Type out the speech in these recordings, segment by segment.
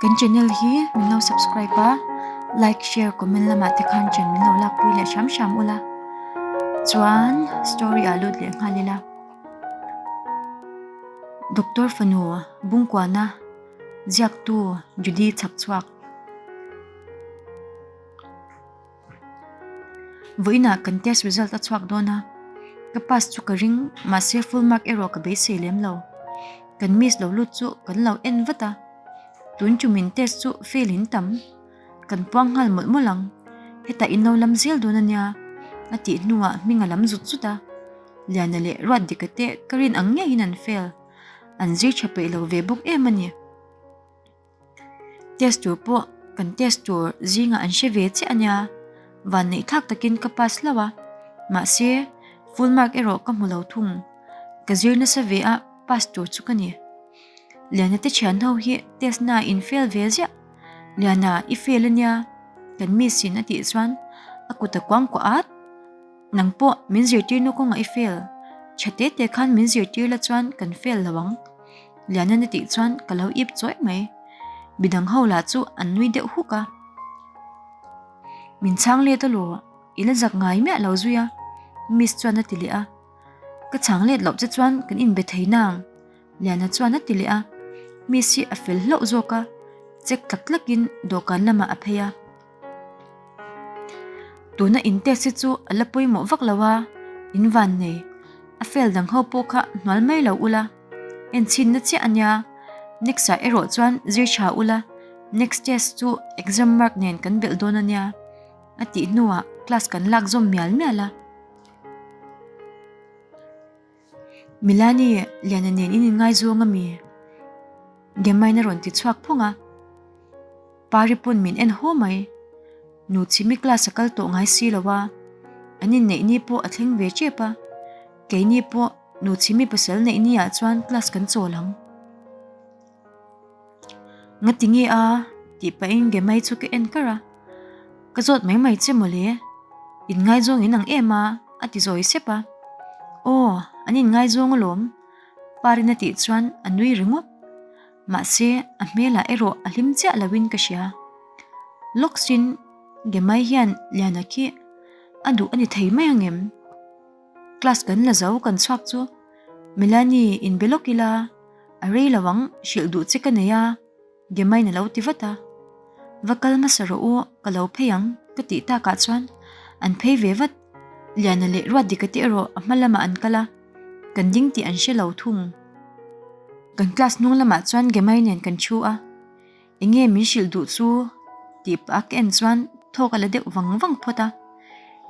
Kan channel hi min lo subscribe a, like, share, comment lamah te khan chen min lo lakpui leh hram hram ula. Chuan story ah lut leh nghal ila. Doctor fanu Bungkuana ziaktu Judy chhak chhuak. Vawiinah kan test result a chhuak dawn a, ka pass chu ka ring mahse full mark erawh ka beisei lem lo. Kan miss lo lut chu kan lo en vat a, tun chumin test chu fail in tam. Kan puang nghal mawlh mawlh ang, hetah in lo lam zel dawn a nia a tih hnuah hming a lam zut zut a, Liana leh Ruatdika te ka rin ang ngeiin an fail, an zir tha peih lo ve bawk em a ni. Test tur pawh kan test tur zingah an hre ve chiah a nia, vanneih thlak takin ka pass hlauh a, mahse full mark erawh ka hmu lo thung, ka zir nasa ve a pass tur chu ka ni. Liana te thian ho hi test na in fail ve ziah, Liana i fail a nia kan miss in a tih chuan a kut a kuangkuah at. Nang pawh min zirtir nu kawngah i fail, tha te te khan min zirtir la chuan kan fail lo ang. Lianan a tih chuan ka lo ip chawi mai. Midang ho lah chu an nui deuh huk a. Min chhang let alaw, i la zak ngai miah lo zui a, Miss chuan a ti leh a. Ka chhang let loh che chuan kan inbe thei nang. Liana chuan a ti leh a, Miss hi a fel hlauh zawk a, check tlak tlakin dawhkan lamah a phei a. Tuna in test hi chu a la pawimawh vak lo a, in van nei. A fail dang ho pawh kha hnual mai lo ula, en chhinna chiah a nia. Next ah erawh chuan zir tha ula, next test chu exam mark nen kan belh dawn a nia, a tih hnuah class kan lak zawm mial mial a. Milani, Liana nen in inngaizawng a mi? Gemain a rawn ti chhuak phawng a. Pari pawn min en haw mai. Nu chhimi class a kal tawh ngai si lo a, an inneih ni pawh a thleng ve tep a. Keini pawh nu chhimi pasal neih ni ah chuan class kan chawl ang. Ngati nge a? tih pahin Gemai chu ka en kar a. Ka zawt mai mai che mawle. Inngaizawng in ang em a? a ti zawi sep a. Aw, an inngaizawng alawm. Parin a tih chuan a nui ringawt. Mahse, a hmelah erawh a hlim chiah loin ka hria. Lawksin Gemai hian Liana khi a duh a ni thei mai ang em? Class kan la zo kan chhuak chu Melanie inbe lawk ila a rei lo ang hrilh duh che ka nei a Gemain a lo ti vat a. Va kal hmasa rawh u ka lo phei ang ka tih takah chuan an phei ve vat. Liana leh Ruatdika te erawh a hma lamah an kal a, kan ding tih an hre lo thung. Kan class hnung lamah chuan Gemai nen kan thu a. Enge min hrilh duh chu tih pah a ka en chuan thawk a la deuh vang vang phawt a,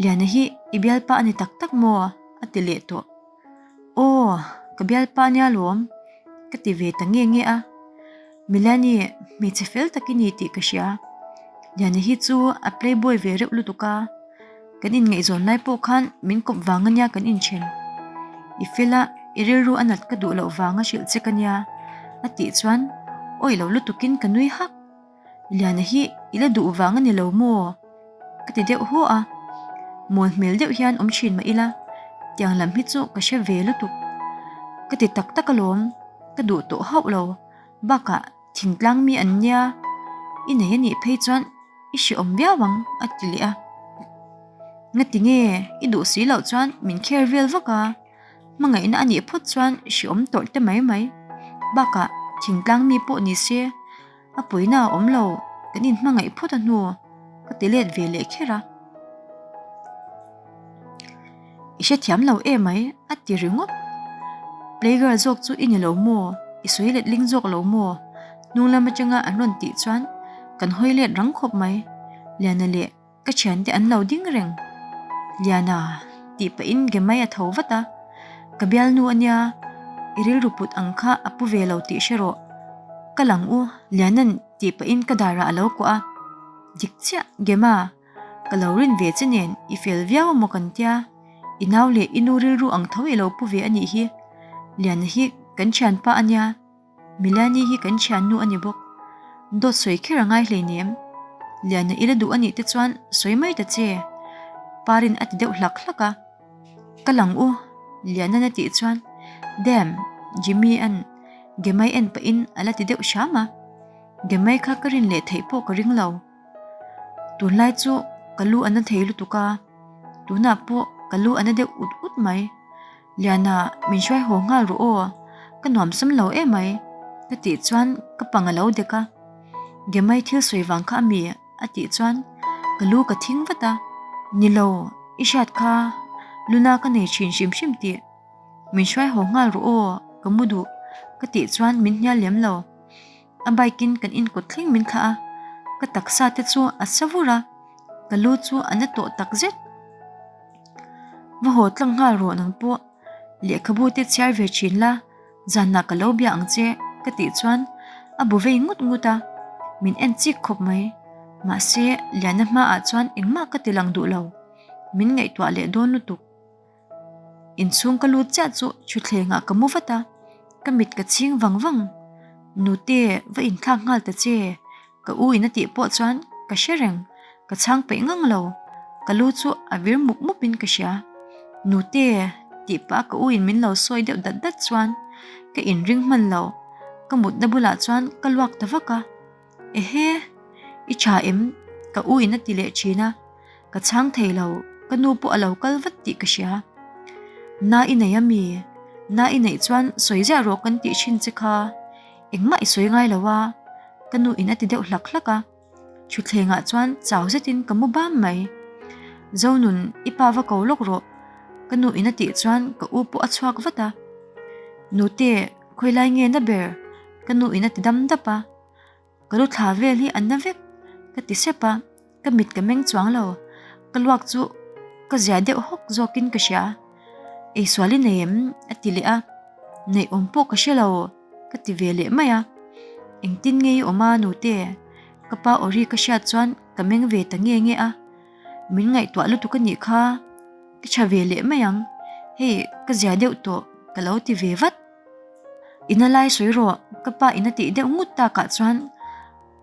Liana hi i bialpa a ni tak tak maw? a ti leh tawh. Aw, ka bialpa nia lawm ka ti ve ta nge nge a, Milani hmeichhe fel tak i ni tih ka hria. Liana hi chu a playboy ve reuh lutuk a, Kan inngaihzawn lai pawh khan min kawp vang ania kan inthen. I fel a, i rilru a nat ka duh loh vanga hrilh che ka nia, a tih chuan awih lo lutukin ka nui hak. Liana hi i la duh vang a ni lo maw? Ka ti deuh haw a. Mawl hmel deuh hian awm thin mah ila, tiang lam hi chu ka hre ve lutuk. Ka ti tak tak alawm, ka duh tawh hauh lo. Bakah thingtlang mi an nia, i nei a nih phei chuan i hreawm viau ang a ti leh a. Ngati nge i duh si loh chuan min kher vel vak a, hmangaihna a nih phawt chuan hreawm tawrh te mai mai. Bakah thingtlang mi pawh ni se a pawina a awm lo, kan inhmangaih phawt a hnu ka ti let ve leh kher a. I hrethiam lo em mai a ti ringawt. Playgirl zawk chu i ni lo maw? I sawi letling zawk lo maw? Hnung lam atanga an rawn tih chuan kan hawi let rang khawp mai. Liana leh ka thiante an lo ding reng. Liana tih pahin Gemai a tho vat a, Ka bialnu a nia, i rilru put ang kha a pu ve lo tih hre rawh. Ka lang u Liana'n tih pahin ka darah a lo kuah a. Dik chiah Gema. Ka lo rin ve che nen i fel viau amaw kan tia, i nau leh i nu rilru ang tho i lo pu ve a nih hi. Liana hi kan thianpa a nia, Milani hi kan thiannu a ni bawk. Dawt sawi kher a ngai hleinem. Liana i la duh a nih te chuan sawi mai ta che, Parin a ti deuh hlak hlak a. Ka lang u, Liana'n a tih chuan Damn, Jimmy-a'n Gemai en pahin a la ti deuh hram a. Gemei kha ka rin leh theih pawh ka ring lo. Tunlai chu ka lu a na thei lutuk a, tunah pawh ka lu a na deuh ut ut mai. Liana, min hruai haw nghal rawh aw, ka nuam sam lo emai, ka tih chuan ka pang a lo dek a. Gemei thil sawi vang kha a mi? a tih chuan ka lu ka thing vat a. Ni lo, i hriat kha luna ka nei thin hrim hrim tih. Min hruai haw nghal rawh aw, ka mu duh, ka tih chuan min hnial lem lo. A bike in kan inkawt thleng min thlah a, ka taksa te chu a sa vur a, ka lu chu a na tawh tak zet. Va haw tlang nghal rawh nang pawh, lehkhabu te chhiar ve thin la, zanah ka lo bia ang che ka tih chuan a bu vei ngut ngut a, min en chik khawp mai. Mahse, Liana hmaah chuan engmah ka ti lang duh lo, min ngaihtuah leh dawn lutuk. Inchhung ka lut chiah chu thutthlengah ka mu vat a, ka mit ka chhing vang vang. Nute, va inthlak nghal ta che, ka u in a tih pawh chuan ka hre reng, ka chhang peih ngang lo, ka lu chu a vir mup mup in ka hria. Nute, tih pah a ka u in min lo sawi deuh dat dat chuan ka inring hman lo, ka mutna bulah chuan ka luak ta vak a. Ehe, i tha em? Ka u in a ti leh thin a, ka chhang thei lo, ka nu pawh a lo kal vat tih ka hria. Na i nei a mi? Na i neih chuan sawi ziah rawh kan tih thin che kha, engmah i sawi ngai lo a, ka nu in a ti deuh hlak hlak a, thutthlengah chuan chau zetin ka mu bam mai. Zonun, i pa va ko lawk rawh, ka nu in a tih chuan ka u pawh a chhuak vat a. Nute, khawilai nge na ber? Ka nu in a ti dam dap a. Ka lu thla vel hi a na vek ka ti sep a, ka mit ka meng chuang lo. Ka luak chu ka zia deuh hawk zawkin ka hria. Eisual i nei em? a ti leh a, neih awm pawh ka hre lo ka ti ve leh mai a. Engtin nge i awm a nute? Ka pa aw ri ka hriat chuan ka meng ve ta nge nge a, min ngaihtuah lutuk a nih kha, ka tha ve leh mai ang, hei ka zia deuh tawh ka lo ti ve vat. Ina lai sawi rawh, ka pa in a tih deuh ngut takah chuan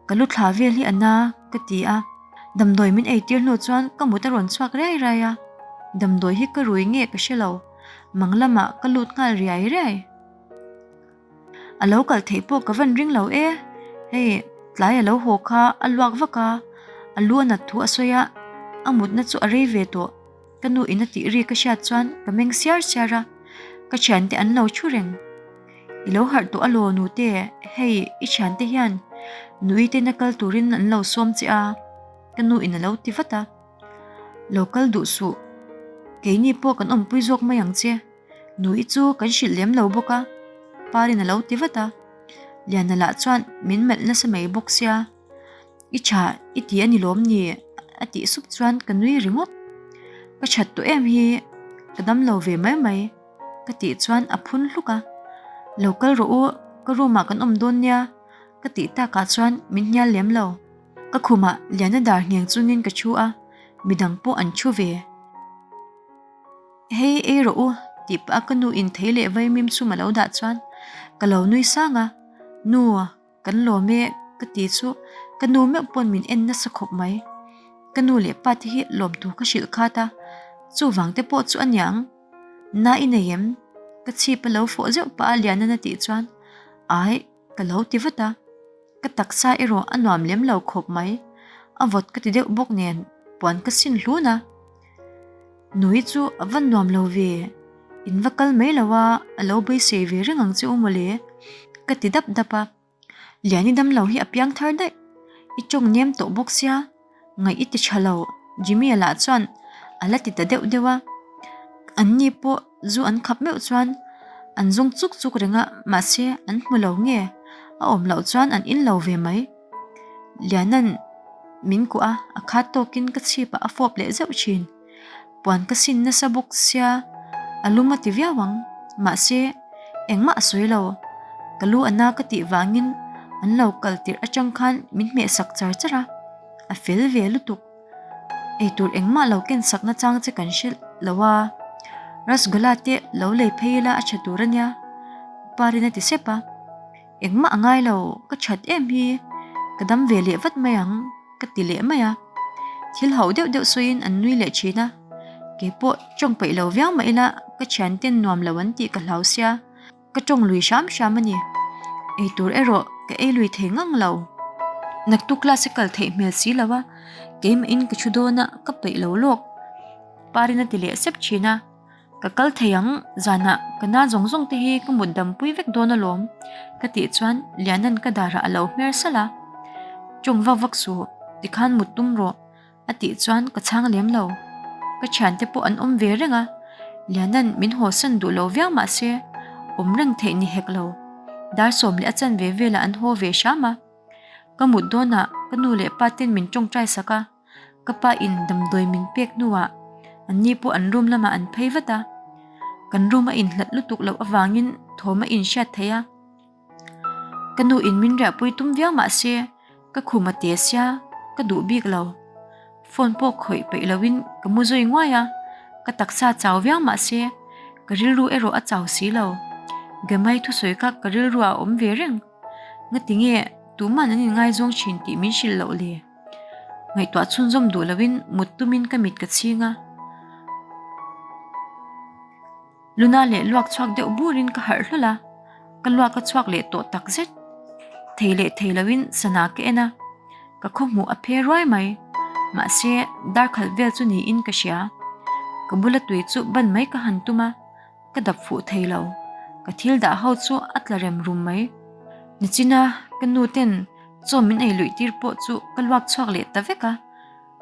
ka lu thla vel hi a na ka ti a, damdawi min eitir hnu chuan ka mut a rawn chhuak riai riai a, damdawi hi ka rui nge ka hre lo, mang lamah ka lut nghal riai riai. A lo kal theih pawh ka van ring lo e, hei tlai a lo haw kha a luak vak a, a lu a nat thu a sawi a, a mutna chu a rei ve tawh. Ka nu in a tih ri ka hriat chuan ka meng siar siar a, ka thiante an lo thu reng. I lo harh tawh alaw nute, hei i thiante hian nui te na kal turin an lo sawm che a, ka nu in a lo ti vat a. Lo kal duh suh, keini pawh kan awmpui zawk mai ang che, nui chu kan hrilh lem lo bawk a, Parin a lo ti vat a. Liana lah chuan min melh nasa mai bawk sia. I tha i ti a ni lawm ni? a tih sup chuan ka nui ringawt. Ka that tawh em hi, ka dam lo ve mai mai ka tih chuan a phun hluk a. Lo kal rawh u, ka room ah kan awm dawn nia ka tih takah chuan min hnial lem lo. Ka khumah Liana dar ngheng chungin ka thu a, midang pawh an thu ve. Hei ei rawh u tih pah a ka nu in thei leh vaimim chhum a lo dah chuan ka lo nui sang a, Nu. Kan lawm e ka ti chu ka nu meuh pawn min en nasa khawp mai. Ka nu leh pa te hi lawmthu ka hrilh khat a, chuvang te pawh chu a niang. Na i nei em? Ka chhip a lo fawh zeuh pah a Lianan a tih chuan Ai ka lo ti vat a. Ka taksa erawh a nuam lem lo khawp mai. A vawt ka ti deuh bawk nen puan ka sin hlun a. Nui chu a va nuam lo ve, in va kal mai lo a, a lo beisei ve reng ang che u mawle, ka ti dap dap a. Liani dam lo hi a piang thar daih, i tawng nem tawh bawk sia, ngaih i ti tha lo, Jimmy-a lah chuan a la ti ta deuh deuh a. Anni pawh zu an khap meuh chuan an zawng chuk chuk reng a, mahse an hmu lo nge, a awm loh chuan an in lo ve mai. Liana'n min kuah a, a khat tawkin ka chhipah a fawp leh zeuh thin. Puan ka sin nasa bawk sia, a lum a ti viau ang. Mahse, engmah a sawi lo. Ka lu a na ka tih vangin an lo kal tirh atang khan min hmeh sak char char a, a fel ve lutuk. Eitur engmah lo ken sakna chang che kan hrilh lo a, rasgula te lo lei phei ila a tha tur a nia, Parin a ti sep a. Engmah a ngai lo, ka that em hi, ka dam ve leh vat mai ang, ka ti leh mai a. Thil hauh deuh deuh sawiin an nui leh thin a, keipawh tawng peih lo viau mah ila ka thianten nuam lo an tih ka hlau sia, ka tawng lui hram hram a ni. Eitur erawh ka ei lui thei ngang lo. Naktuk class i kal theih hmel si lo a, keimahin ka thu dawn a, ka peih lo lawk. Parin a ti leh sep thin a, Ka kal thei ang, zanah ka na zawng zawng te hi ka mut dampui vek dawn alawm ka tih chuan Liana'n ka darah a lo hmer salh a, Tawng vak vak suh, tikhan mut tum rawh a tih chuan ka chhang lem lo. Ka thiante pawh an awm ve reng a, Liana'n min hawsan duh lo viau mah se awm reng theih ni hek lo. Dar sawm leh a chanve velah an haw ve hram a, ka mut dawnah ka nu leh pa ten min tawngtai sak a. Ka pa in damdawi min pek hnuah an ni pawh an room lamah an phei vat a, kan room a inhlat lutuk loh avangin thawm a inhriat theih a. Ka nu in min riahpui tum viau mah se ka khum a te sia ka duh bik lo. Phone pawh khawih peih loin ka mu zui nguai a, ka taksa chau viau mah se ka rilru erawh a chau si lo. Gemai thusawi kha ka rilru ah a awm ve reng. Ngati nge tuman an inngaizawng thin tih min hrilh loh le? Ngaihtuah chhunzawm duh loin mut tumin ka mit ka chhing a. Luna leh luak chhuak deuh burin ka harh hlawl a, ka luak a chhuak leh tawh tak zet. Thei leh thei loin sana ka en a, ka khawhmuh a phe ruai mai. Mahse, darkhalh vel chu niin ka hria. Ka bula tui chu ban mai ka han tum a. Ka dap fuh thei lo, ka thil dah ho chu a tla rem rum mai. Nichina ka nu ten chaw min ei luih tir pawh chu ka luak chhuak leh ta vek a,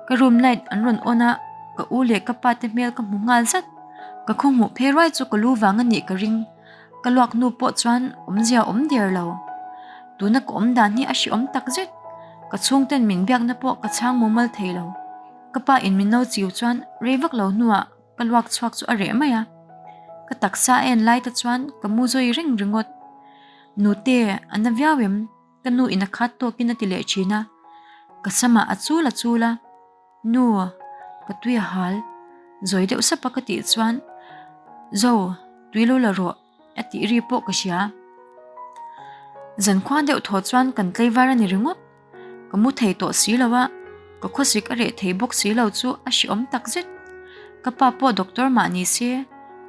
ka room light an rawn on a, ka u leh ka pa te hmel ka hmu nghal zat. Ka khaw hmuh phei ruai chu ka lu vang a nih ka ring, ka luak hnu pawh chuan awmzia awm der lo. Tuna ka awm dan hi a hrehawm tak zet, ka chhungten min biakna pawh ka chhang mumal thei lo. Ka pa in min lo chiu chuan rei vak lo hnuah Ka luak chhuak chu a reh mai a, ka taksa a en lai te chuan ka mu zawi reng ringawt. Nute, a na viau em? Ka nu in a khat tawkin a ti leh thin a, ka samah a chul a chul a. Nu, ka tui a hal, zawi deuh sapa ka tih chuan, Zo, tui lo la rawh. A tih ri pawh ka hria. Zankhua deuh thaw chuan kan tlaivar a ni ringawt. Ka mu thei tawh si lo a, ka khawsik a reh thei bawk si lo chu a hrehawm tak zet. Ka pa pawh doctor mah ni se,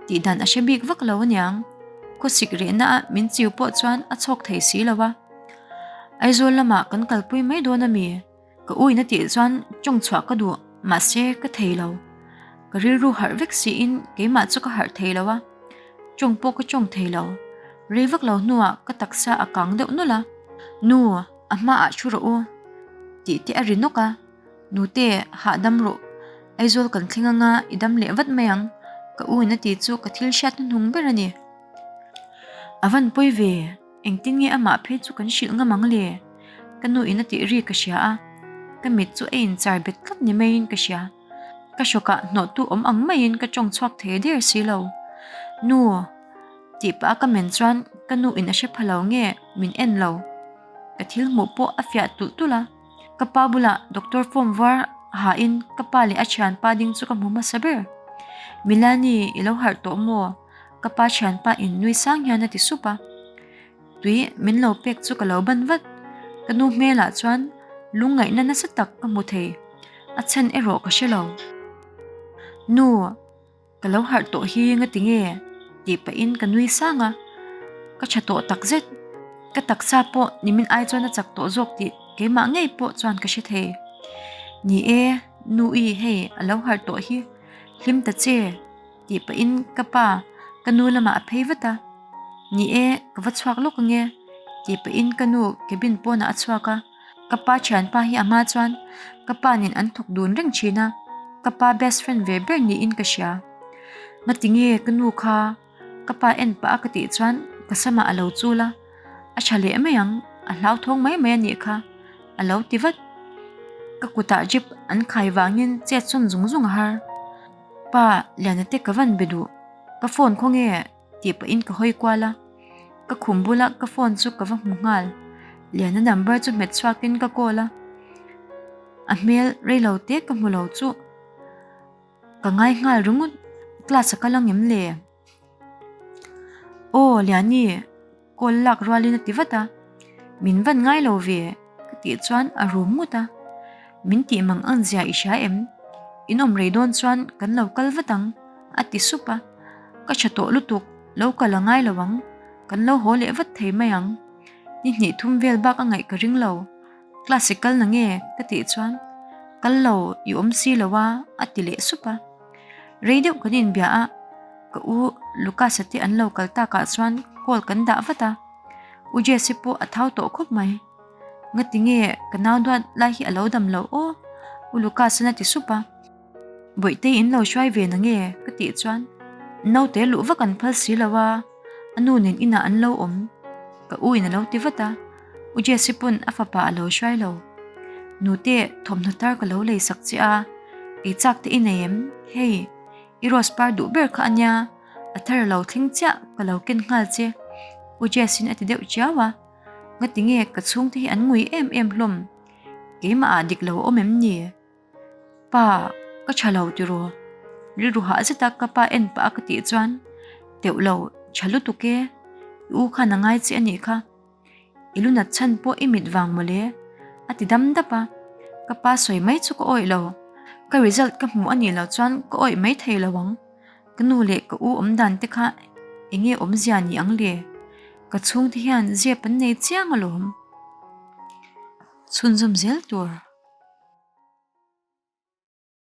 tih dan a hre bik vak lo aniang. Khawsik rehna a min chiu pawh chuan a chhawk thei si lo a. Aizawl lamah kan kalpui mai dawn a mi? Ka uina tih chuan tawng chhuah ka duh, mahse ka thei lo. Ka rilru harh vek siin keimah chu ka harh thei lo a, tawng pawh ka tawng thei lo. Rei vak lo hnuah ka taksa a kang deuh nawlh a, Nu, a hmaah thu rawh u tih te a ri nawk a, Nute, hahdam rawh, Aizawl kan thleng anga i dam leh vat mai ang, ka uina tih chu ka thil hriat hnuhnung ber a ni. A van pawi ve. Engtin nge amah phei chu kan hrilh ngam ang le? Ka nu in a tih ri ka hria a, ka mit chu a inchar bet tlat ni maiin ka hria. Ka hrawkah hnawhtu awm ang maiin ka tawng chhuak thei der si lo. Nu. Tih pah a ka men chuan ka nu in a hre pha lo nge min en lo. Ka thil hmuh pawh a fiah tulh tulh a. Ka pa bulah doctor form var hain ka pa leh a thianpa ding chu ka hmu hmasa ber. Milani i lo harh tawh maw? Ka pa thianpa in nui sang hian a ti sup a, tui min lo pek chu ka lo ban vat. Ka nu hmelah chuan lungngaihna nasa tak ka hmu thei, a chhan erawh ka hre lo. Nu, ka lo harh tawh hi ngati nge? tih pahin ka nui sang a, ka tha tawh takzet. Ka taksa pawh nimin ai chuan a chak tawh zawk tih keimah ngei pawh chuan ka hre thei. Ni e, nu i hei a lo harh tawh hi, hlim ta che. Tih pahin ka pa ka nu lamah a phei vat a, Ni e, ka va chhuak lawk ange tih pahin ka nu cabin pawnah a chhuak a, ka pa thianpa hi a hma chuan ka pa nen an thawk dun reng thin a, ka pa best friend ve ber niin ka hria. Ngati nge ka nu kha ka pa en pah a ka tih chuan ka samah a lo chul a, a tha leh mai ang, a hlauthawng mai mai a nih kha a lo ti vat. Ka kutah drip an khai vangin chet sawn zung zung a har. Pa, Liana te ka van be duh, ka phone khaw nge? tih pahin ka hawi kual a, ka khum bula ka phone chu ka va hmu nghal, Liana number chu hmet chhuakin ka call a, a hmel reilo te ka hmu lo chu ka ngai nghal ringawt, class a kal angem le? Aw Liani! Kawl lak rualin a ti vat a, Min van ngai lo ve ka tih chuan a rum ngut a, Min tih mang ang zia i hria em? In awm rei dawn chuan kan lo kal vat ang a ti sup a, Ka tha tawh lutuk, lo kal a ngai lo ang, kan lo haw leh vat thei mai ang. Ni hnih thum vel bak a ngaih ka ring lo. Class i kal na nge? Ka tih chuan, Kal lo, i awm si lo a, a ti leh sup a. Rei deuh kan inbia a, ka u Lucas-a te an lo kal takah chuan call kan dah vat a. U Jesse pawh a thau tawh khawp mai. Ngati nge ka nau duat lai hi a lo dam lo aw? U Lucas-a'n a ti sup a. Bawihtei in lo hruai ve na nge? Ka tih chuan naute luh vak an phal si lo a, a nu nen inah an lo awm. Ka u in a lo ti vat a, U Jesse pawn a fapa a lo hruai lo. Nute thawmhnaw tar ka lo lei sak che a, ei chak te i nei em? Hei, i rose par duh ber kha a nia, a thar a lo thleng chiah ka lo ken nghal che, U Jesse-in a ti deuh chiau a. Ngati nge ka chhungte hi an ngui em em hlawm? Keimah ah dik lo a awm em ni? Pa, ka tha lo tiraw? Rilru hah zeta ka pa en pah a ka tih chuan, Teuh lo, tha lutuk e, i u khan a ngai che a nih kha. I lu nat chhan pawh i mit vang mawle, a ti dam dap a. Ka pa sawi mai chu ka awih lo, ka result ka hmuh a nih loh chuan ka awih mai thei lo ang. Ka nu leh ka u awm dan te kha eng nge awmzia ni ang le? Ka chhungte hian zep an nei chiang alawm. Chhunzawm zel tur.